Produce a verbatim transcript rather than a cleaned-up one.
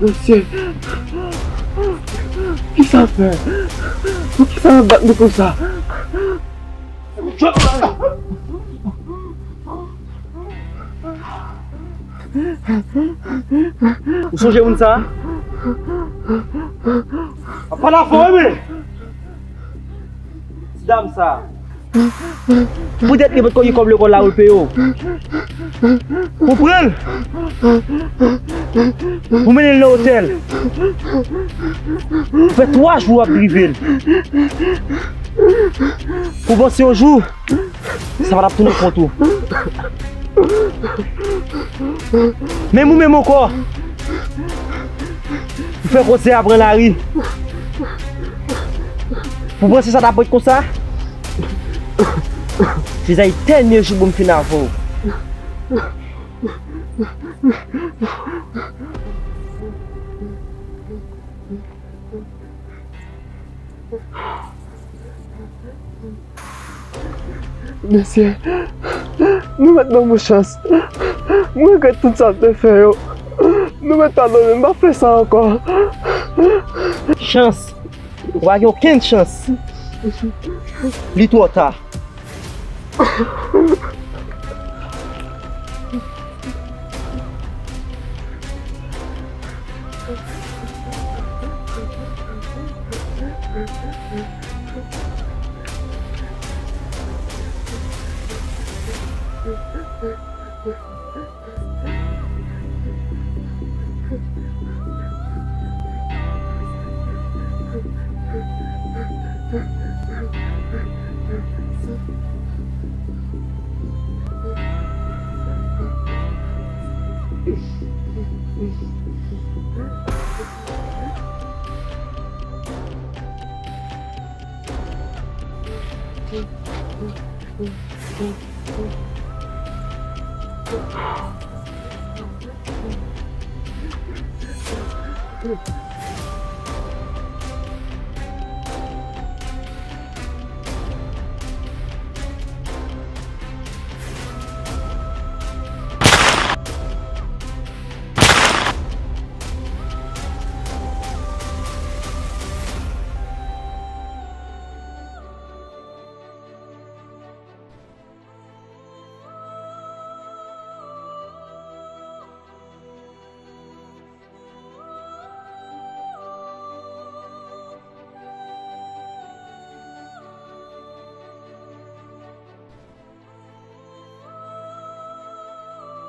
Mesye, kisa fè? Poukisa yo bat nou konsa? Ou sonje moun sa a? Ap pale avè w, wi. Ti dam sa a. Poutèt li potko gen kòb lekòl la pou l peye w. Ou pran l. Ou mennen l nan otèl. Ou fè twa jou w ap drive l. Ou panse yon jou sa pa t ap tounen kont ou. Menm ou menm ankò. Ou fè koze a pran lari. Ou panse sa t ap ret konsa? Se sa ki dènye jou pou m fin avè w. Mesye, nou mèt ban m yon chans. M regrèt tout sa m te fè yo. Nou mèt padone m, m p ap fè sa ankò. Chans? Ou pa gen okenn chans. Li twò ta.